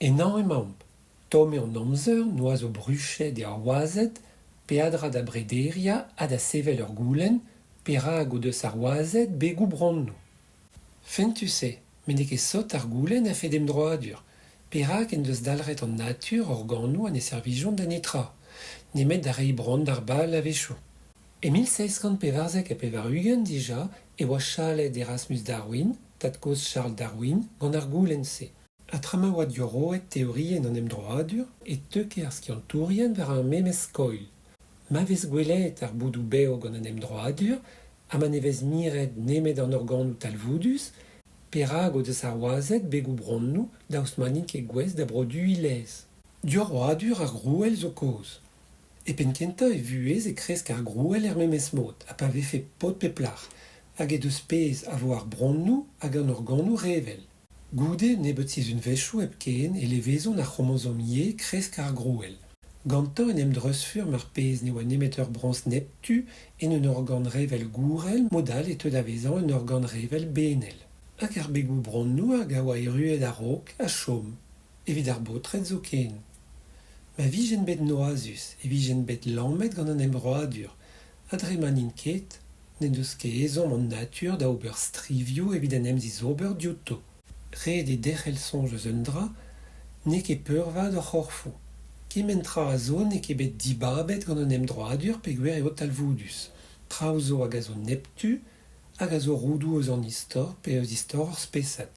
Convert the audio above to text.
Ennañ emaomp. Tomm eo an amzer, noazh o bruched eo ar wazed, peadra da brederiañ ha da sevel ur goulenn, perak o deus ar wazed begoù bronnoù ? Fentus eo, met n'eo ket sot ar goulenn a-fet emdroadur. Perak en deus dalc'het an natur organoù ha ne servijont da netra, nemet da reiñ bronn d'ar bal a-wechoù. E 1794 dija e oa chalet Erasmus Darwin, tad-kozh Charles Darwin, gant ar goulenn-se. Ha tra ma oa diorroet teorienn an emdroadur e teuke ar skiantourien war ar memes skoilh. Ma vez gwellaet ar boudoù bev gant an emdroadur ha ma ne vez miret nemet an organoù talvoudus, perak o deus ar wazed begoù bronnoù daoust ma n'int ket gouest da broduiñ laezh? Diorroadur ar grouell zo kaoz. E penn-kentañ e vuhez e kresk ar grouell er memes mod ha pa vefe paotr pe plac'h, hag he deus pezh a vo ar bronnoù hag an organoù revel. Goude nebeut sizhunvezhioù hepken e levezon ar c'hromozom Y kresk ar grouell. Gantañ en em dreuzfurm ar pezh ne oa nemet ur broñs neptu en un organ revel gourel mod-all e teu da vezañ un organ revel benel. Hag ar begoù bronnoù hag a oa erruet a-raok a chom, evit ar baotred zoken. Ma vijent bet noazus e vijent bet lammet gant an emdroadur ha dre ma n'int ket, n'en deus ket ezhomm an natur da ober strivioù evit en em zizober diouto. Ret eo derc'hel soñj eus un dra, n'eo ket peurvat hor c'horfoù. Kement tra a zo n'eo ket bet dibabet gant an emdroadur peogwir eo talvoudus. Traoù zo hag a zo neptu hag a zo roudoù eus an istor pe eus istor ur spesad.